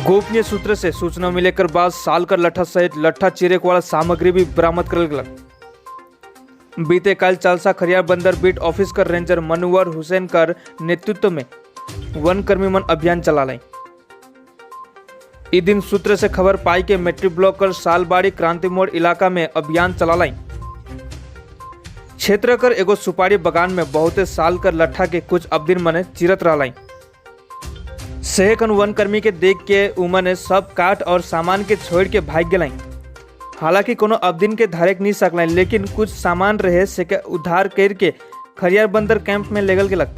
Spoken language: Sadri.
गोपनीय सूत्र से सूचना मिले कर बाद साल कर लट्ठा सहित लट्ठा चीरे वाला सामग्री भी बरामद करल गलक। बीते कल चालसा खरियार बंदर बीट ऑफिस कर रेंजर मनवर हुसैन कर नेतृत्व में वन कर्मी मन अभियान चला लाई। ई दिन सूत्र से खबर पाई के मेट्रिक ब्लॉक कर सालबाड़ी क्रांति मोड़ इलाका में अभियान चला लाई। क्षेत्र कर एगो सुपारी बगान में बहुते साल कर लट्ठा के कुछ अवधिन मने चिरत रहा। सेहकन वन कर्मी के देख के उमने सब काठ और सामान के छोड़ के भाग गेलाई। हालांकि कोनो अवधिन के धारेक नहीं सकलाई, लेकिन कुछ सामान रहे से के उद्धार करके खरियार बंदर कैंप में लेगल गेलक।